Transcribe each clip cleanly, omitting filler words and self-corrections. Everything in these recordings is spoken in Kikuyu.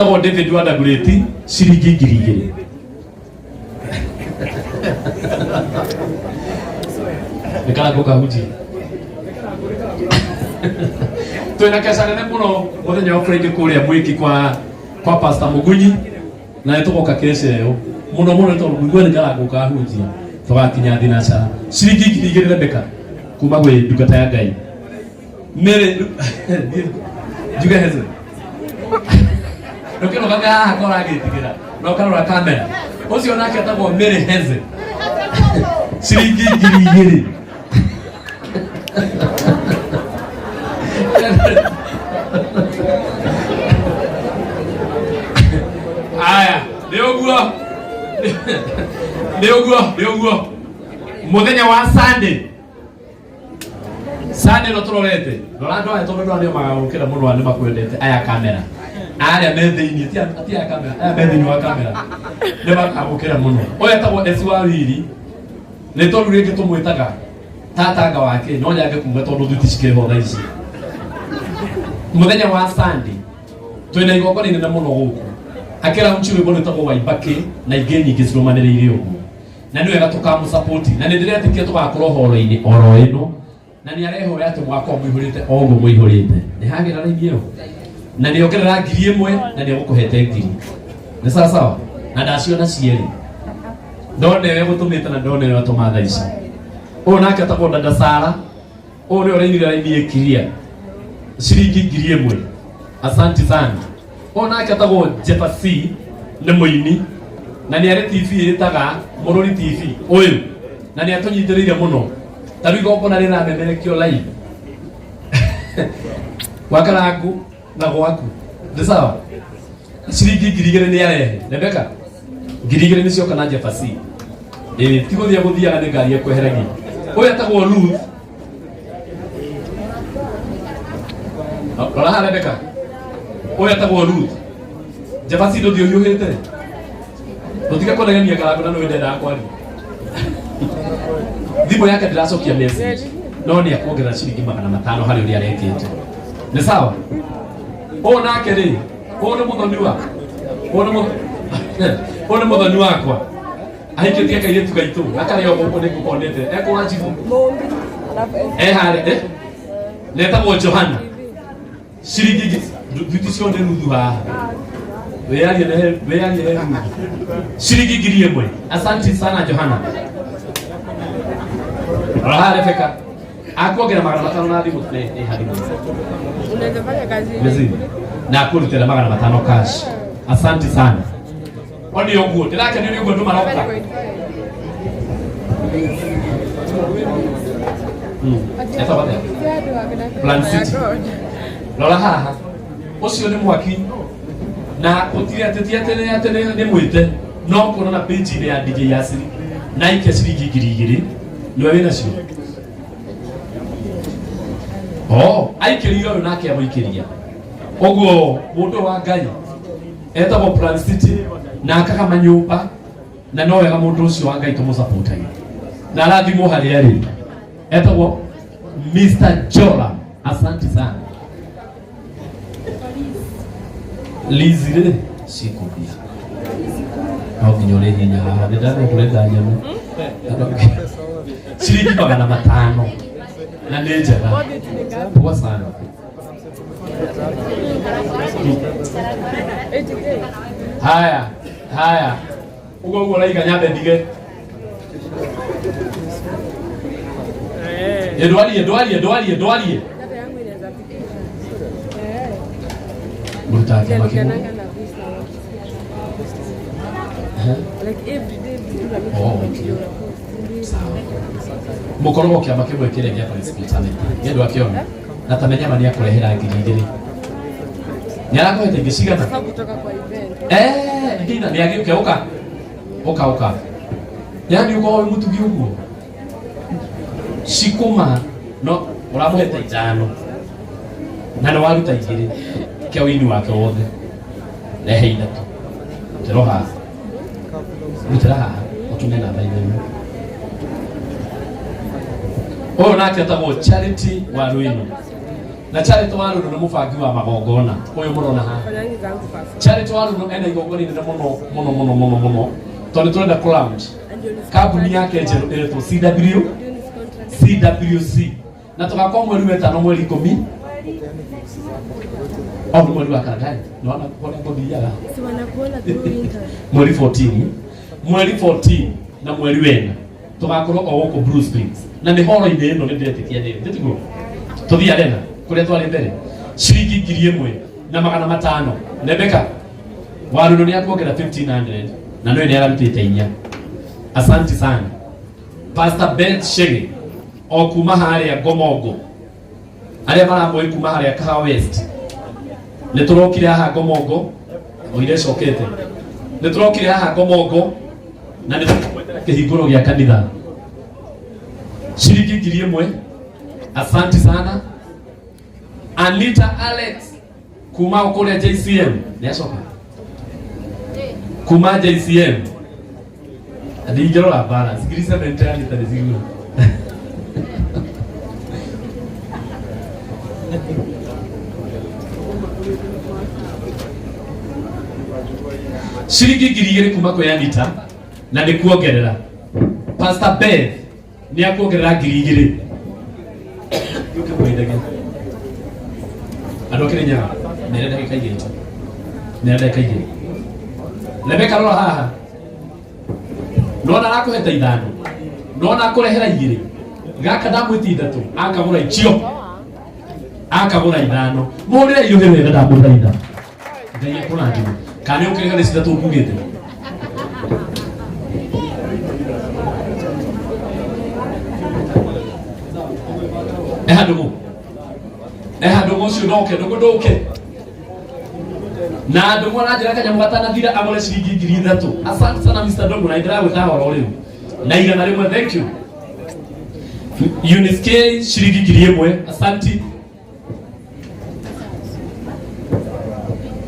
Etagwo David wa Dagoretti ciringi 2000. Nĩ karango kahunjia. Twĩna keca nene mũno mũthenya wa Friday kũrĩa Mwĩki kwa Pastor Mugunyi na nĩ tũgoka keca ĩyo mũno mũno nĩ tondũ mũigua nĩ karango kahunjia tũgakinya thinacara ciringi 2000 Rebecca kuma gwĩ ndungata ya Ngai Mary njuge heze ndũkĩrũgame haha ko ũragĩtigĩra na ũkarora kamera ũcio nake etagwo Mary Heze ciringi 2000. Aya, nĩ ũguo, nĩ ũguo, nĩ ũguo. Mũthenya wa Sunday, Sunday ĩno tũrorete, rora andũ aya tondũ andũ aya nĩo magagũkĩra mũno, nĩ makwendete aya kamera arĩa me thĩinĩ, ti aya kamera, aya me thĩinĩ wa kamera nĩ makagũkĩra mũno. Ũyũ etagwo Esi wa Wiri, nĩ tondũ rĩngĩ tũmwĩtaga tatanga wake, no nyange kuga tondũ thuti cikĩrĩ ho thaa ici. Mũthenya wa Sunday twĩna igongona inene mũno gũkũ, akĩraunchi rwĩmbo rwĩtagwo Waibakĩ na ingĩ nyingĩ cirũmanĩrĩire ũguo, na nĩ wega tũkamũsapoti na nĩ ndĩretĩkia tũgakorwo horo-inĩ oro ĩno, na nĩ arehoya atĩ mũgakorwo mũihũrĩte o ũguo mũihũrĩte. Nĩ hagĩra raini ĩyo na nĩ ongerera 1000 na nĩ egũkũhete 1000. Nĩ sawa sawa, na ndaciona cierĩ, ndona ĩyo ĩgũtũmĩte na ndona ĩyo atũma thaa ici. Ũyũ nake etagwo Dada Sara, ũyũ nĩwe ũrainire raini ĩkiria ciringi 1000. Asante sana. Ũyũ nake etagwo Jefa C, nĩ mũini na nĩ arĩ TV ĩtaga Mũrũri TV ũyũ, na nĩ atũnyitĩrĩire mũno. Ta rĩu igongona rĩramemerekio live gwa Karangu na gwaku nĩ sawa. Ciringi 2000 nĩ arehe Rebecca, 2000 nĩ cioka na Jefa C. Ĩĩ, ti gũthiĩ gũthiaga nĩ ngari ekweheragia. Ũyũ etagwo Ruth. Rora haha Rebecca, ũyũ etagwo Ruth. Jefa C, ndũthiĩ ũhiũhĩte, ndũtige kũnegenia Karangu na nĩwe ndendaga kwaria. Thimũ yake ndĩracokia message, no nĩ akuongerera ciringi 500 harĩ ũrĩa arekĩte. Nĩ sawa. Ũyũ nake rĩ, ũyũ nĩ mũthoni wa ũyũ nĩ mũthoni wakwa, ahikĩtie kairĩtu gaitũ na karĩ o gũkũ, nĩ ngũkonete ekũra njibũ e harĩa, eh? Netagwo Johana. Ciringi thuti ciothe nuthu haha, wĩyarie wĩyarie he nuthu ciringi 1000. Asante sana Johana. Rora haha Rebecca, akuongerera 500 na thimũ nĩ thimũ. Unaweza fanya kazi. Mezi. Na akũrutĩra 500 cash. Asante sana. O nĩ ũguo ndĩrakenio nĩ ũguo andũ maroka. Etagwo atĩa? Plan City. Rora haha, ũcio nĩ mwaki na gũtirĩ atĩ ti atĩ nĩ atĩ nĩ mwĩte no kuona na page-inĩ ya DJ Yasiri na aikia ciringi 2000 nĩwe wĩnacio. Oh, aikĩria ũyũ nake amũikĩria ũguo. Mũndũ wa Ngai etagwo Plan City na akaga manyũmba, na no wega mũndũ ũcio wa Ngai tũmũcapotage na arathimwo harĩa arĩ. Etagwo Mr. Jola. Asante sana. Lizi rĩ cikũmbia no nginya ũrĩ hinya haha nĩ ndamenya ndũrenda nyamũ. Ciringi 500 na nĩ njega. Poa sana. Haya haya, ũguo ũguo ũraiga nyambe ndige. Ĩ, ndwarie ndwarie ndwarie ndwarie. Data yangu inaweza fikisha. Eh. Mũrutaga kĩama kĩmwe. Inalingananga na views na watch. Like every day vitu na mimi Oh, okay. Sawa. Mũkoragwo kĩama kĩmwe kĩrĩa gĩa Presbyterian. Nĩ andũ akĩona na tamenya ma nĩ akũrehera 2000, nĩ arakũhete ingĩ cigana? Sasa kutoka kwa event. Eh, ingĩ ina nĩ agĩũke. Ũka ũka ũka, yani ũkorwo wĩ mũtugi ũguo cikũma no ũramũhete ithano na nĩ waruta igĩrĩ kĩa ũini wake wothe. Rehe ithatũ rutĩro haha, rutĩra haha ũtũme namba ithano. Ũyũ nake etagwo Charity wa Rwĩno. Na Charity Waruno nĩ mũbangi wa magongona ũyũ mũrona haha. Fanyangi zangu pasa. Charity Waruno ena igongona inene mũno mũno mũno mũno mũno tondũ nĩ tũrenda kũ launch And ndio ni kambuni yake njerũ ĩretwo CW Ndio ni contract. CWC na tugakorwo mweri wa ĩtano mweri ikũmi o nĩ mweri wa kana nĩwona kũrĩa ngũthiaga Si wanakuona through internet. Mweri 14, mweri 14 na mweri wena tugakorwo o gũkũ Blue Springs na nĩ horo-inĩ ĩno nĩ ndĩretĩkia nĩ ndĩtiguo tũthiĩ arena kũrĩa twarĩ mbere ciringi 1500. Rebecca Waruno nĩ akuongerera 1500 na nĩwe nĩ ararutĩte inya. Asante sana Pastor Ben Shege o kuma harĩa Ngomongo arĩa maramũĩ kuma harĩa Kahawa West nĩ tũrokire haha Ngomongo oire cokete nĩ tũrokire haha Ngomongo na nĩ kĩhingũro gĩa kanitha ciringi 1000. Asante sana Anita Alex kuma kũrĩa JCM nĩ acoka kuma JCM ndingĩrora balance 7,000 Anita nĩ cigura. Ciringi 2000 kuma kwĩ Anita na nĩ kuongerera Pastor Beth nĩ akuongerera 2000 yũke mwendage andũ a Kĩrĩnyaga mere ndagĩka igĩrĩ tu mere ndagĩka igĩrĩ. Rebecca rora haha nona arakũheta ithano nona akũrehera igĩrĩ gaka ndamwĩtia ithatũ akagũra icio akagũra ithano mũhũrĩre iruhĩ wega ndamũthaitha Ngai akũrathime kana nĩ ũkĩrĩha nĩ cithatũ ngugĩte. Eha ndũgũ eha ndũgũ ũcio ndoke ndũgũ ndũke na ndũgũ aranjĩra kanyamũ gatanathira agũre ciringi 3000. Asante sana Mr. Ndũgũ na ndĩragwĩta horo rĩu na 100. Thank you Eunice K ciringi 1000. Asante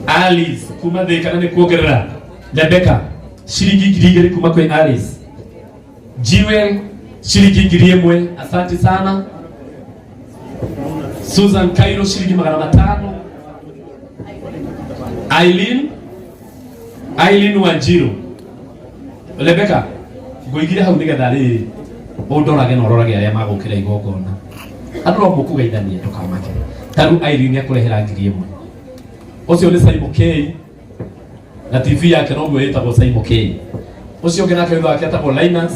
Alice kuma Thika na nĩ kuongerera Rebecca ciringi 2000 kuma kwĩ Alice Jiwe ciringi 1000. Asante sana Susan Cairo ciringi 500. Eileen Eileen Wanjiru Rebecca ngũigire hau nĩgetha rĩrĩ ũndorage na ũrorage arĩa magũkĩra igongona andũ no mũkũgeithania ndũkamake ta rĩu Eileen akũrehera 1000 ũcio nĩ Simon K na TV yake noguo ĩtagwo Simon K ũcio ũngĩ nake witũ wake etagwo Linus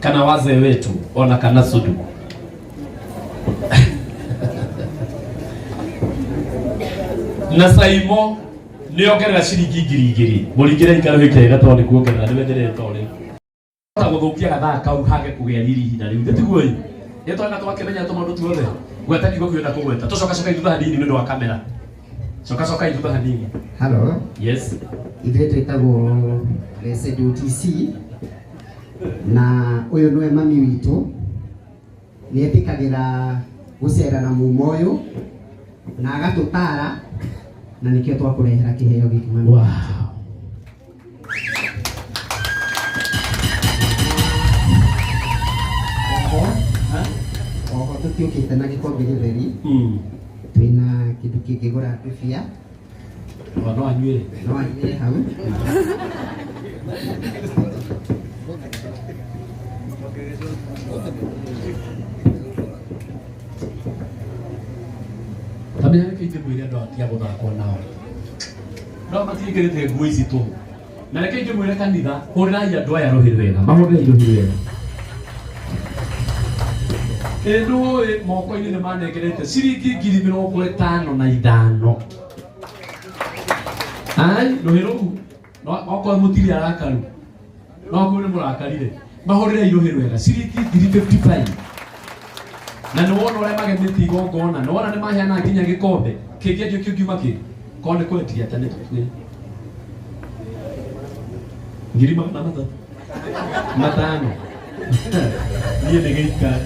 kana wazee wetu ona kana Sudu na Saimo nĩ ongerera ciringi 2000 mũringĩre ikarũhĩ kega tondũ nĩ kuongerera nĩ wenderete ũrĩ ta gũthũkia gathaa kau hage kũgĩa riri ihinda rĩu tiguo ĩ nĩ twanga twakĩmenya tũmaũndũ tuothe gweta kiugo kĩu kũgweta tũcoka coka thutha hanini nĩ ũndũ wa kamera coka coka thutha hanini. Hello, Yes. ithuĩ twĩtagwo Blessed OTC na ũyũ nĩwe mami witũ nĩ etĩkagĩra gũcera na mumo ũyũ na agatũtara na nĩkĩo twakũrehera kĩheo gĩkĩ mami. Wow. Oho, oho tũtiũkĩte na gĩkombe gĩtheri Mm. twĩna kĩndũ kĩngĩgũra ndubia O no anyuĩre. No anyuĩre hau. Tamenya nĩkĩ ingĩmwĩre andũ atia gũthakwo nao no matiĩkĩrĩte nguo ici tũhũ na reke ingĩmwĩre kanitha hũrĩrai andũ aya rũhĩ rwega mahũrĩrei rũhĩ rwega ĩ nĩũĩ moko-inĩ nĩ manengerete ciringi 55,000 ai rũhĩ rũu no okorwo mũtirĩ arakaru no kũu nĩ mũrakarire mahũrĩrei rũhĩ rwega ciringi 55,000 na nĩ wona ũrĩa magemĩtie igongona nĩ wona nĩ maheana nginya gĩkombe kĩngĩendio kĩu kiuma kĩ korwo nĩ kwendia ta nĩ tũtue 350,000 niĩ nĩ gĩikare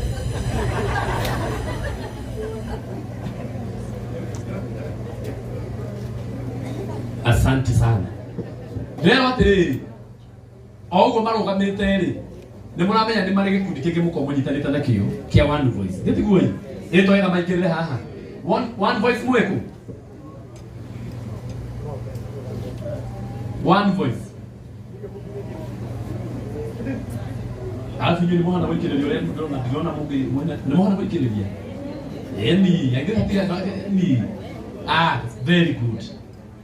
asante sana ndĩrerwo atĩrĩrĩ o ũguo marũgamĩte rĩ nĩ mũramenya nĩ marĩ gĩkundi kĩngĩ mũkorwo mũnyitanĩte nakĩo kĩa One Voice nĩ tiguo ĩ ĩ twega maingĩrĩre haha One Voice mweku One Voice alafu inyuĩ nĩ mũhana gũikĩrĩria ũrĩa ndĩrona ndĩrona mũngĩ mwena nĩ mũhana gũikĩrĩria ĩni angĩ gatiga ni ah very good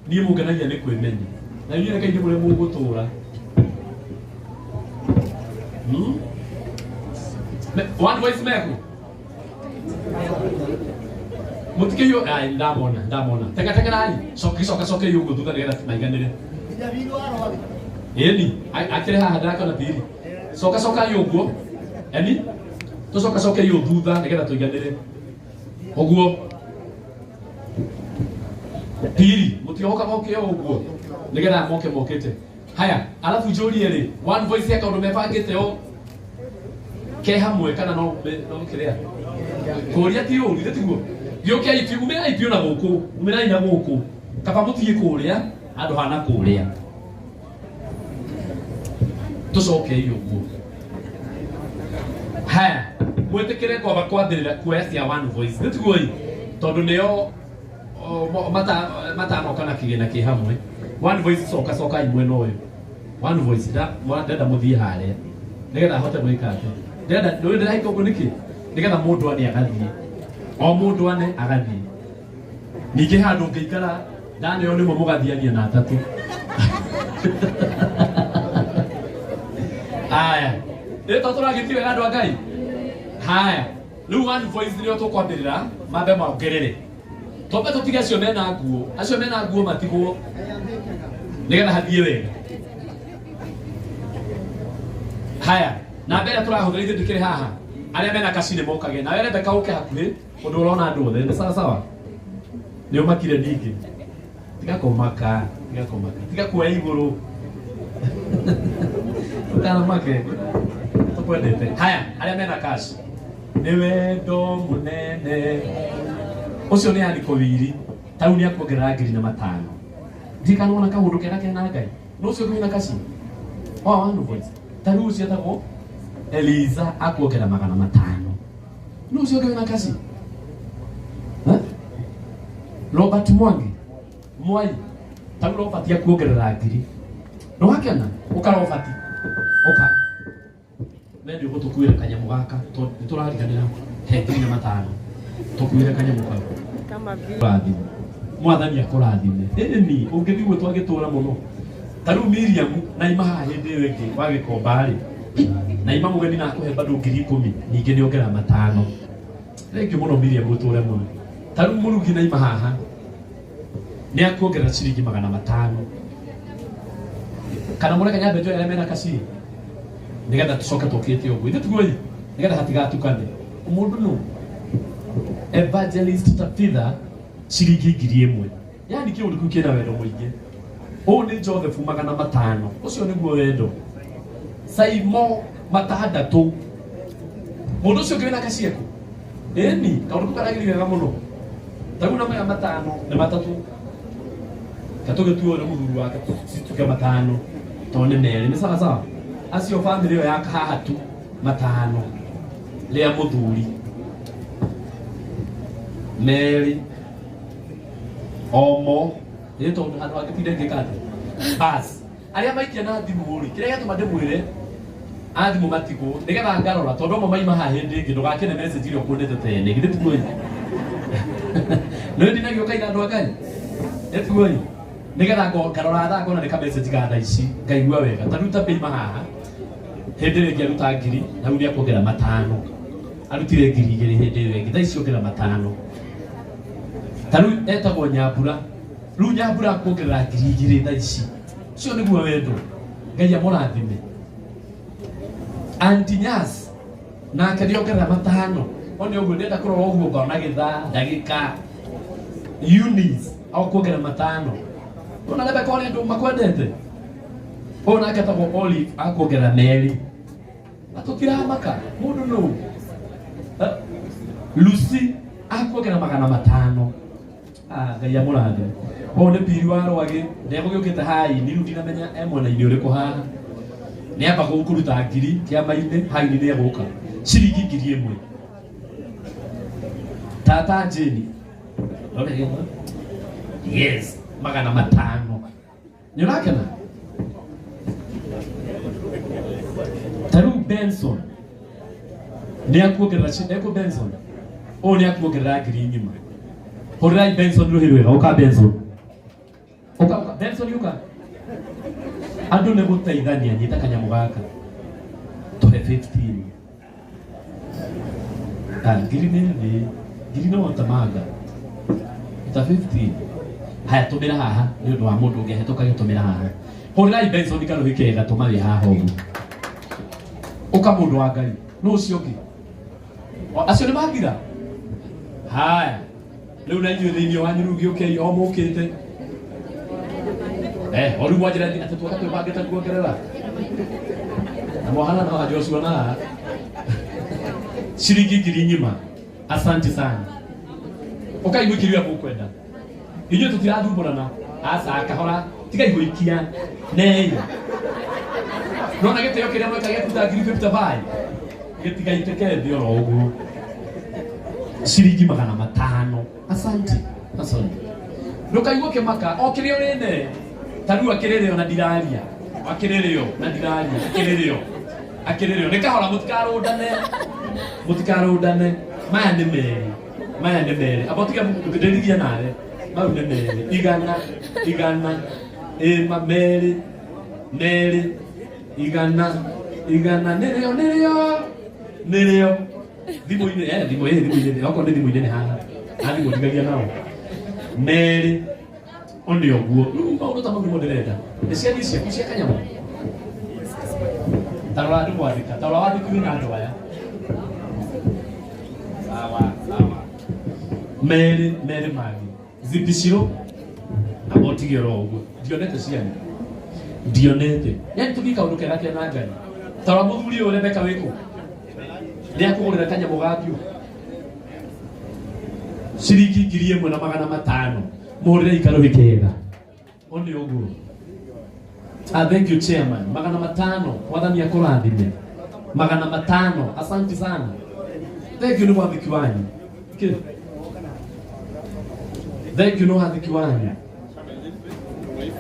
niĩ mũngenagia nĩ kwĩmenya na inyuĩ reke inyuĩ mũrĩa mũgũtũra. One Voice meku mutikĩiywo ai ndamona ndamona tega tegerai coka coka coka ũguo thutha nĩgetha maiganĩre ĩni akĩrĩ haha ndĩrakĩona piri coka cokai ũguo eni tũcoka cokei ũũ thutha nĩgetha tũiganĩre ũguo piri mũtigoka moke o ũguo nĩgetha moke mokĩte haya alafu njũrie rĩ One Voice ya kaũndũ mebangĩte o ke hamwe kana no no kĩrĩa kũria ti ũru ithe tiguo gĩũkei biũ umĩrai biũ na gũkũ umĩrai na gũkũ kaba mũthiĩ kũrĩa handũ hana kũrĩa tũcokei ũguo haya mwĩtĩkĩre kwamba kwambĩrĩra kuoya cia One Voice nĩ tiguo ĩ tondũ nĩo matanoka na kĩgĩna kĩ hamwe One Voice coka coka mwena ũyũ One Voice ndenda mũthiĩ harĩa nĩgetha ahote gwĩka atĩ ndĩrenda nĩ ndĩraika ũguo nĩkĩ nĩgetha mũndũ ane agathiĩ o mũndũ ane agathiĩ ningĩ handũ ũngĩikara ndaneo nĩmwe mũgathiania na atatũ haya rĩu to tũragĩtie wega andũ a Ngai haya rĩu One Voice nĩo tũkwambĩrĩra mambe mongerere twambe tũtige acio mena nguo acio mena nguo matigwo nĩgetha hathiĩ wega haya na mbere tũrahũthĩra ithuĩ ndĩkĩrĩ haha arĩa mena kaci nĩ mokage nawe Rebecca ũke hakuhĩ ũndũ ũrona andũ othe nĩ sawa sawa nĩ ũmakire ningĩ tiga kũmaka tiga kũmaka tiga kuoya igũrũ ndũkanamake tũkwendete haya arĩa mena cash nĩ wendo mũnene ũcio nĩ Aniko Wiri tau nĩ akuongerera 5,000 ndirikana wona kaũndũ kega kena Ngai no ũcio kwĩna kaci wa One Voice ta rĩu ũcio etagwo Eliza akuongerera 500 no ũcio kwĩna kaci. Eh? Robert Mwangi Mwai tau Robert akuongerera 1,000 nĩ wakena ũka Robert ũka we nĩ ũgũtũkuĩra kanyamũ gaka tondũ nĩ tũrariganĩra he 5,000 tũkuĩre kanyamũ kau Kama vile kũrathime mwathani akũrathime ĩni ũngĩthiĩ ũguo twagĩtũra mũno ta rĩu Miriam na ima haha hĩndĩ ĩyo ĩngĩ wa gĩkomba rĩ na ima mũgeni na akũhe bado 10,000 ningĩ nĩ ongerera 5 thengiũ mũno Miriam ũtũre mũno ta rĩu mũrugi na ima haha nĩ akuongerera ciringi 500 kana mũreke nyambe njoe arĩa mena kaci nĩgetha tũcoke tũkĩte ũguo ithe tiguo ĩ nĩgetha hatigatukane mũndũ nũ Evangelist Tabitha ciringi 1,000 yani kĩũndũ kĩu kĩna wendo mũingĩ ũũ nĩ Joseph 500 ũcio nĩguo wendo Saimo 6 mũndũ ũcio ũngĩ wĩna kacieku ĩni kaũndũ kau karagĩrire wega mũno tarĩu na maya 5 nĩ 3 katũgĩtuo nĩ mũthuri wake cituke 5 tondũ nĩ 2 nĩ sawa sawa acio bamĩrĩ ĩyo ya haha tu 5 rĩa mũthuri 2 omo ĩ tondũ handũ hangĩtinda ngĩka atĩa bas arĩa maikia na thimũ rĩ kĩrĩa gĩatũma ndĩmwĩre a thimũ matigwo nĩgetha ngarora tondũ amwe maima haha hĩndĩ ĩngĩ ndũgakene message ĩrĩa ũkuonete tene githĩ tiguo ĩ nĩ ndinagio kaira andũ a Ngai nĩ tiguo ĩ nĩgetha ngarora thaa ngona nĩ ka message ga thaa ici ngaigua wega ta rĩu ta peima haha hĩndĩ ĩrĩa ĩngĩ aruta 1,000 na rĩu nĩ akuongerera 5 arutire 2,000 hĩndĩ ĩyo ĩngĩ thaa ici ongerera 5 ta rĩu etagwo Nyambura rĩu Nyambura akuongerera 2,000 thaa ici ũcio nĩguo wendo Ngai amũrathime Antinyas nake nĩongerera 5 one ũguo ndĩrenda kũrora ũguo ngona gĩthaa ndagĩka Eunice akuongerera 5 ona Rebecca ũrĩa andũ makwendete ũyũ nake etagwo Olive akuongerera 2 na tũtiramaka mũndũ nũ Lucy akuongerera 500 ah Ngai amũrathime ũyũ nĩ piri wa Rwagĩ ndegũgĩũkĩte haini rĩu ndinamenya e mwena-inĩ ũrĩkũ haha nĩamba kũruta 1,000 kĩama-inĩ haini nĩegũka ciringi 1,000 tata Jane Yes, 500. Nĩ ũrakena? Ta rĩu Benson nĩ akuongerera eko Benson ũyũ nĩ akuongerera 1,000 ng'ima. Hũrĩrai Benson rũhĩ rwega, ũka Benson. Ũka ũka Benson ũka. Andũ nĩ gũteithania, nyita kanyamũ gaka. Tũhe 15. Ah, ngiri nĩ ngiri no tamanga. Ta 15. Haya tũmĩra haha nĩ ũndũ wa mũndũ ũngĩ ahĩtũka gĩtũmĩra haha. Hũrĩrai Benson karũhĩ kega tũma wĩ haha ũguo. Ũka mũndũ wa Ngai. Nũ ũcio ũngĩ? Acio nĩ mathira? Haya. Rĩu na inyuĩ thĩinĩ wanyu rĩu gĩũkei o mũkĩte. O rĩu mwanjĩra atĩ twoka twĩbangĩte kuongerera. Na mwahana na wa Joshua na haha. Ciringi 1,000 ng'ima. Asante sana. Ũkai mũikirie ũrĩa mũkwenda. Inyuĩ tũtirathumbũrana. Aca kahora tigai gũikia. Nei. Nona gĩtĩo kĩrĩa mweka gĩa kũruta 55,000. Gĩtigaitĩke thĩ oro ũguo. Ciringi 500. Asante. Asante. Ndũkaigua kĩmaka o kĩrĩa ũrĩ ne. Ta rĩu akĩrĩrĩo na ndiraria. Akĩrĩrĩo na ndiraria. Akĩrĩrĩo. Akĩrĩrĩo. Nĩ kahora mũtikarũndane. Mũtikarũndane. Maya nĩ merĩ. Maya nĩ merĩ. Amba ũtige ndĩrigie nawe. Mau nĩ merĩ. Igana. Igana. Ĩma merĩ. Merĩ. Igana. Igana. Nĩrĩo nĩrĩo. Nĩrĩo. Thimũ-inĩ, thimũ thimũ-inĩ, okorwo nĩ thimũ-inĩ nĩ haha. Ha thimũ ndigagia nao. Merĩ. One ũguo. Rĩu maũndũ ta mau nĩmo ndĩrenda. Nĩ ciathi ciaku cia kanyamũ. Ta rora andũ gwathĩka. Ta rora wathĩkiwe na andũ aya. Sawa, sawa. Merĩ, merĩ mangĩ. Zipiciro. Amba ũtige oro ũguo. Ndionete ciana. Ndionete. Yaani tũthiĩ kaũndũ kega kena Ngai. Ta rora mũthuri ũyũ Rebecca wĩkũ? Nĩ akũgũrĩra kanyamũ gaku. Ciringi 1,500. Mũhũrĩre ikarũhĩ kega. One ũguo. Ah, thank you chairman. 500. Mwathani akũrathime. 500. Asante sana. Thank you nĩ wathiki wanyu. Thank you nĩ wathiki wanyu.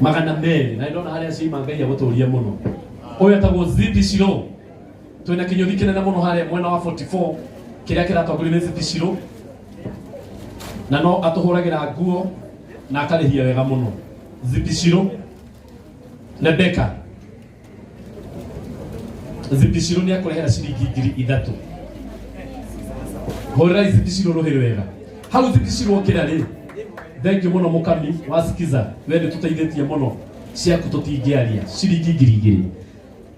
200. Na ndona harĩa ciima Ngai agũtũrie mũno. Ũyũ etagwo Zidi Shiro. Twĩna kĩnyũthi kĩnene mũno harĩa mwena wa 44 kĩrĩa kĩratongorio nĩ Zidi Shiro. Na no atũhũragĩra nguo na akarĩhia wega mũno. Zidi Shiro. Rebecca. Zidi Shiro nĩ akũrehera ciringi 3,000. Hũrĩrai Zidi Shiro rũhĩ rwega. Hau Zidi Shiro okĩra rĩ. Thank you mũno mũkami wa Sikiza. We nĩ tũteithĩtie mũno. Ciaku tũtingĩaria. Ciringi 2,000.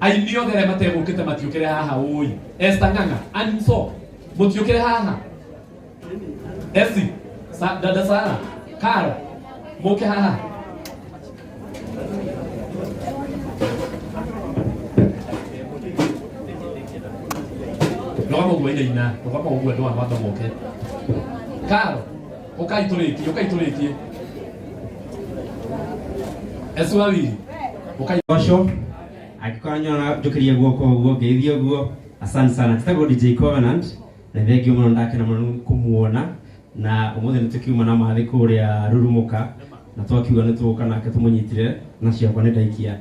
Aini othe arĩa mategũkĩte matiũkĩre haha ũi. Esther Ng'ang'a, Anso, mũtiũkĩre haha. Esi, Dada Sara, Karo, mũke haha. Rũgama ũguo inaina, rũgama ũguo andũ aya mambe moke. Karo, ũkai tũrĩkie, ũkai tũrĩkie. Esi wawili, ũkai. Osho, angĩkorwo nyona njũkĩrie guoko ũguo ngeithie ũguo. Asante sana. Njĩtagwo DJ Covenant na thengio mũno, ndakena mũno kũmuona na ũmũthĩ nĩ tũkiuma na mathĩ kũrĩa Rurumuka na twakiuga nĩ tũgũka nake tũmũnyitire na ciakwa nĩ ndaikia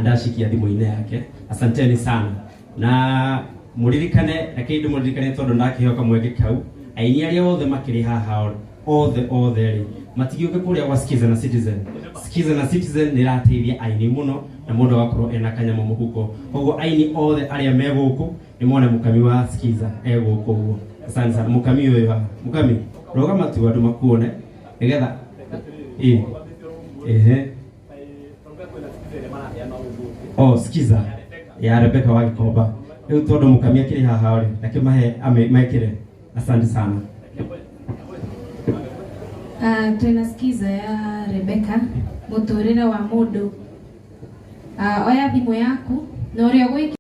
ndacikia thimũ-inĩ yake. Asanteni sana na mũririkane, reke ndĩmũririkane tondũ ndakĩheo kamweke kau, aini arĩa othe makĩrĩ haha othe othe rĩ matigĩũke kũrĩa gwa Skiza na Citizen. Skiza na Citizen nĩ ĩrateithia aini mũno na mũndũ agakorwo ena kanyamũ mũhuko. Koguo aini othe arĩa me gũkũ nĩ mone mũkami wa Skiza e gũkũ ũguo. Asante sana mũkami ũyũ haha. Mũkami rũgama tu andũ makuone nĩgetha ehe Oh, Skiza ya Rebecca wa Gikomba. Rĩu tondũ mũkami akĩrĩ haha rĩ, reke mahe mekĩre. Asante sana. Twĩna Skiza ya Rebecca mũtũrĩre wa mũndũ. Oya thimũ yaku na ũrĩa ũgwĩkĩra